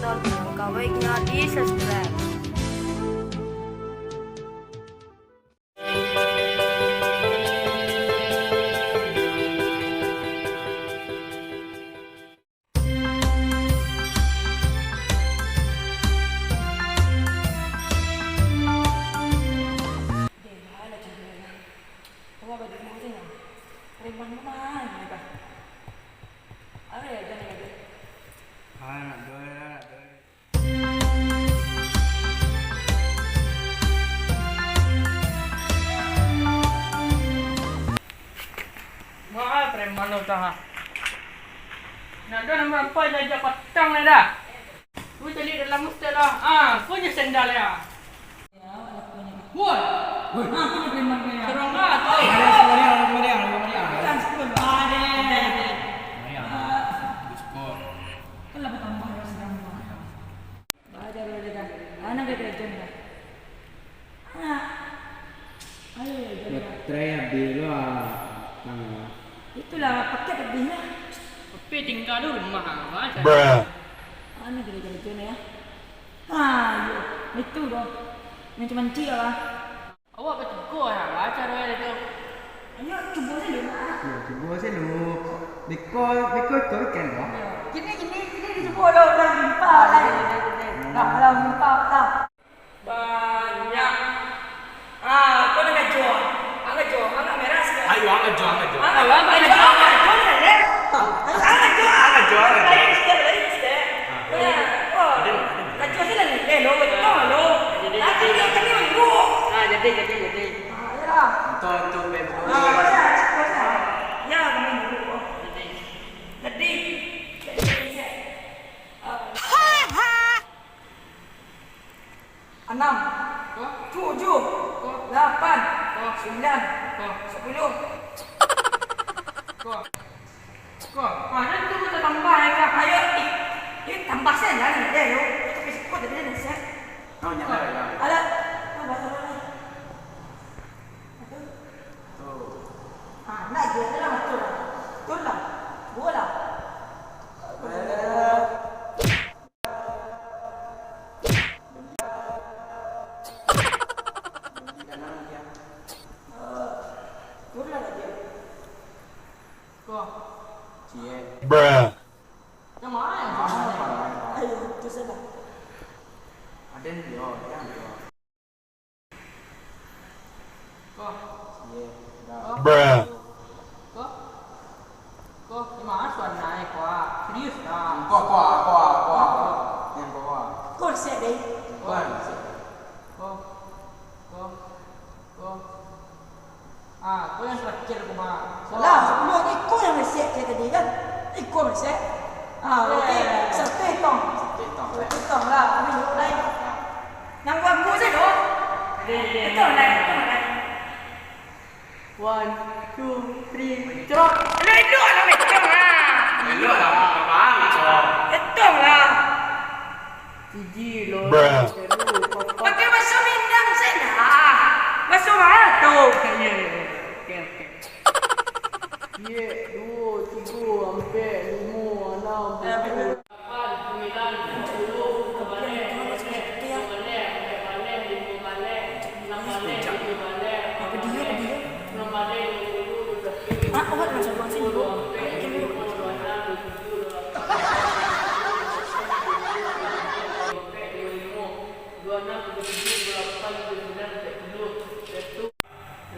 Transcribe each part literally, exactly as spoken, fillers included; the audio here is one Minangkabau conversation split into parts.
Tonton, kawaiknya di subscribe. Awak baju mau tanya. Preman rumah ni dah. Ada ya, jangan ada. Ah, nak dua, nak dua. Wah, preman lo dah. Nak dua, nak berapa je ajak patang lah dah. Lu cari dalam mustel lah. Ah, kau je sendal ya. Woi. Woi. Ah, aku nak preman kau ya. Serang lah tu. Kemariang, kemariang, kemariang. Kan sepuluh. Ah, deh. Kemariang. Skor. Kan lah bertambah ya sekarang. Belajar, belajar. Anak dia kerja dah. Ah. Ayo, ayo, ayo. Baterai habis lo, ah. Tang. Itulah, paket habis lah. Tapi tinggal di rumah, ah, macam. Bruh. Anak dia kerja ni ya. Ah, iyo. Itu doh. Manci-manci lah. Awak batigo ha, baco doa tu. Ayo, cubo sajo, Mak. Yo, cubo sajo. Beko, beko iko weekend doh. Yo. Kini, kini, kini dicubo doh, ulang limpa, ulang. Dah, ulang limpa, ulang. Banyak. Ah, kau nak ngajo? Ah, ngajo. Ah, nak merah sikit. Ayo, ah, ngajo, ah, ngajo. Ah, ngajo, ah, ngajo, ah, ngajo, ah, ngajo. Ah, ngajo, ah, ngajo. Lain sikit, lain sikit. Ah. Ngajo sih lah, eh, lo, betul lo. Jadi, jadi, jadi. Ah, jadi, jadi, jadi. Ah, iyalah. Untuk, untuk beb-, ah, bagus lah, bagus lah. Ya, kamu dulu. Jadi. Jadi. Jadi, jadi, jadi. Ah. Anam. Ko. Tujuh. Ko. Lapan. Ko. Sambilan. Ko. Sapuluh. Ko. Ko. Ah, jan tu tambah, ya, Kak. Ayo, ih. Ih, tambah sajo lah, ni, deh, yo. Itu kasih kuat, tapi dah siap. Oh, nyala, nyala. Alah. Tambah, tambah, tambah. Satu. Satu. Ah, nak je, dah lah, betul lah. Betul lah. Dua lah. Eh. Bruh. Ayo, tu salah. Aden, yo, yo, yo. Ko. Bruh. Ko. Ko, di ma suan naiak, ko, ah? Serius, ah? Ko, ko, ko, ko. Yang ko, ko. Ko, sek, deh. Ko, sek. Ko. Ko. Ko. Ah, ko yang terakhir, ko, ma. Ko. Lah, sepuluh ni ko yang resek je tadi, kan? Iko resek. Ah, oke. Satu tong. Satu tong. Satu tong lah. Kami dulu lain. Nang bagus je, doh. Deh, deh, deh. Betul lah, betul lah. One, two, three, cerot. Elok-elok lah, betul lah. Elok lah, abang, cerot. Betul lah. Siji, lo, telu, papat. Pakai baso Minang sajo lah. Baso ma tu? Iyo, iyo, iyo. Oke, oke. Ciek, duo, tigo, ampek, limo, anam, tujuah.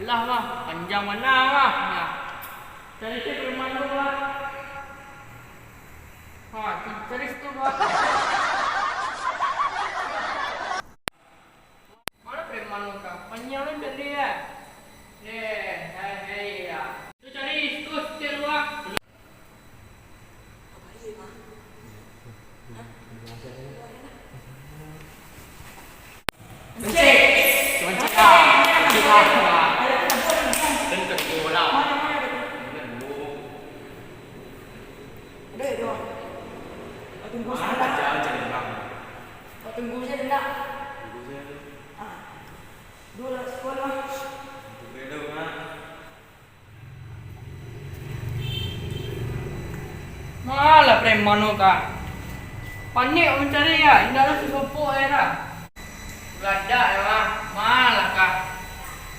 Lah, lah, panjang bana, lah. Nah. Cari cek preman tu, lah. Ha, tu, cari situ, Pak. Mana preman tu, Kak? Panjang tu cari, ya? Eh, hai, hai, ya. Tu cari situ, setir tu, Pak. Kencing. Kencing lah. Kencing lah. Dan kedua lah. Ada ya, dua. Tunggu sebentar. Mana aja, aja bilang. Tunggu saja, nak. Tunggu saja. Ah. Dua ratus sepuluh. Tunggu dulu, nak. Malah preman tu, Kak. Panek mancari ya, indak ado sasopok ya dah. Galadak ya mah, malah kah.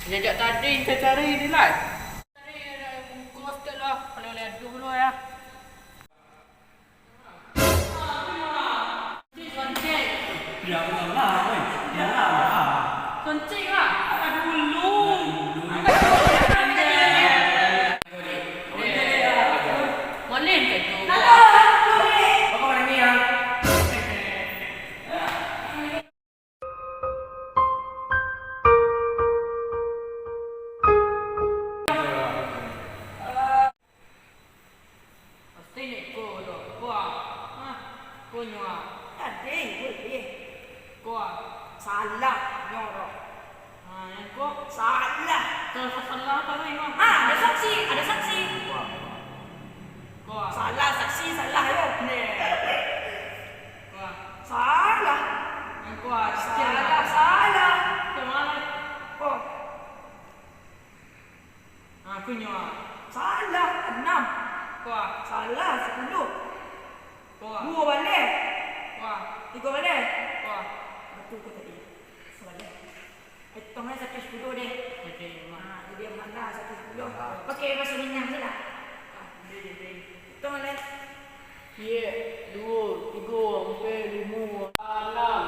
Sajak tadi kita cari di lai. Cari ya dah, bungkus tu lah, kalau lihat dulu ya. Pasti nyo iko doh. Ko ah. Hah? Ko nyo ah. Tadi, weh, eh. Ko ah. Salah nyo doh. Ha, nan ko? Salah. Salah, salah apa lagi, Bang? Ah, ada saksi, ada saksi. Ko ah. Ko ah. Salah, saksi salah yo. Neh. Ko ah. Salah. Nan ko ah, salah, salah. Macam mana? Ko. Ah, ko nyo ah. Salah, anam. Ko ah. Salah, sapuluah. Ko ah. Duo baleh. Ko ah. Tigo baleh. Ko ah. Batua ko tadi. Sabaleh. Hitong lah satu sapuluah deh. Oke, Mak. Ah, jadi nan mana satu sapuluah. Ah. Pakai bahaso Minang se lah. Ah, jadi, jadi. Hitong lah. Ciek, duo, tigo, ampek, limo, anam,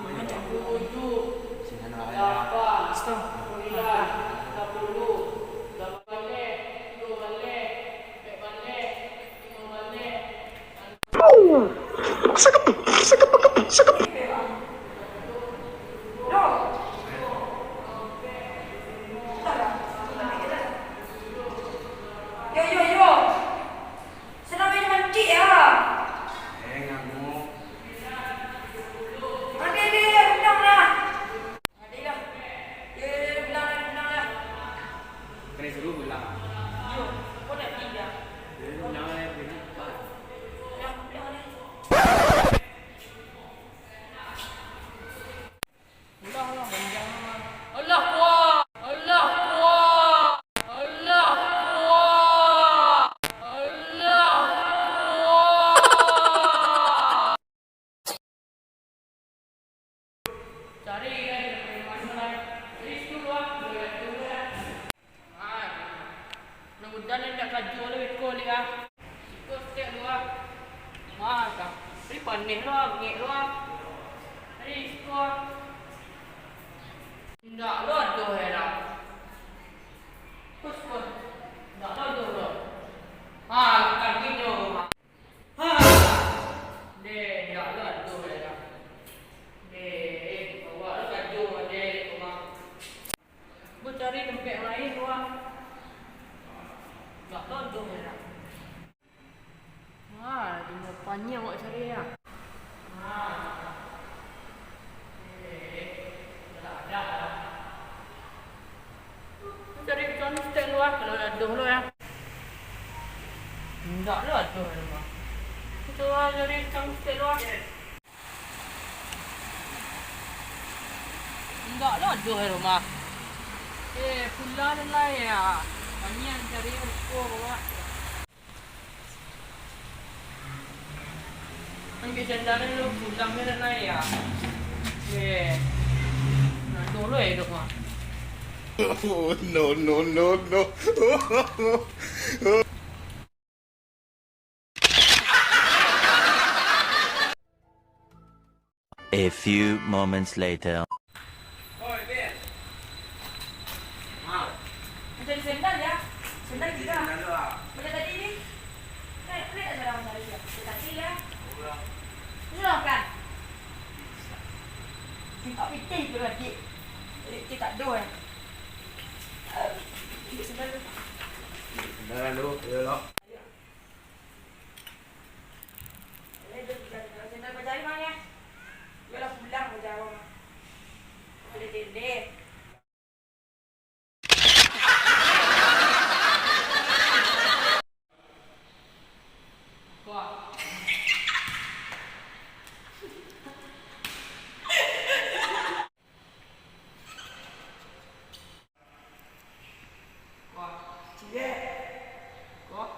tujuah, lapan, sambilan, sapuluah, lapan baleh, duo baleh, ampek baleh, limo baleh. Yo, yo, yo. Senam inyo mantik, ya. Eh, ngamuk. Ade, ade, rundang lah. Ade lah. Yo, yo, yo, rundang lah, rundang lah. Kena suruh pulang. Yo, kau nak pindah? Yo, rundang lah, yo, pindah. Pulang, pulang, pulang. Allah, Allah, panjang amat. Allah kuat! Allah kuat! Allah kuat! Allah kuat! Cari, eh, dari mana, eh? Dari situ, luar. Luar, luar. Ah, mudah-mudahan indak kajual lo iko liak ah. Iko stek lo ah. Mah, ka. Tadi paneh lo ah, bangik lo ah. Tadi iko ah. Indak lo doh, eh, lah. Kus, kus. Indak lo doh, lo. Ah, bukan gitu. Ha! Deh, indak lah tu, deh. Deh, eh, awak lah gaduah, deh, rumah. Gue cari tempat lain, rumah. Indak lah tu, deh. Ha, di mana panjang awak cari, ya? Ha. Cari ikan stek lu ah, kalau aduh lu ya. Indak lu aduh lu mah. Itu lah cari ikan stek lu ah. Indak lu aduh lu mah. Eh, pulang lah ya. Banyak cari ruko, Mak. Ambiak sandal lu, pulang ni nak naik ya. Eh. Nah, dulu ya, dok, Mak. Oh, no, no, no, no. A few moments later. Oi, Ben. Ha. Mencari sendal, ya? Sendal kita. Sendal lu, ah. Macam tadi ni. Eh, pelik tak salah mencari dia. Macam tadi, ya. Ulang. Ulang, kan? Minta pitih tu, adik. Adik, kita tak doh, ya. Ambil sendal tu. Sendal lu, ya, lo. Wah, ciek. Wah.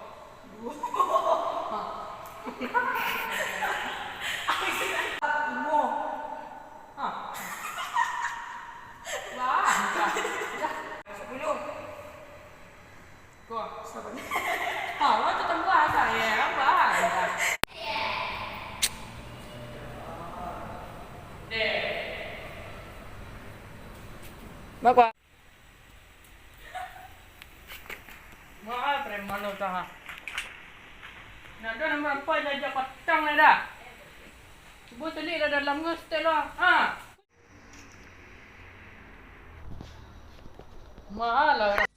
Bako. Wah, preman lo usaha. Nah, dah nambah ampai jajak patang lai dah. Cubo caliak lah dalam ngestek lo. Ha. Malah.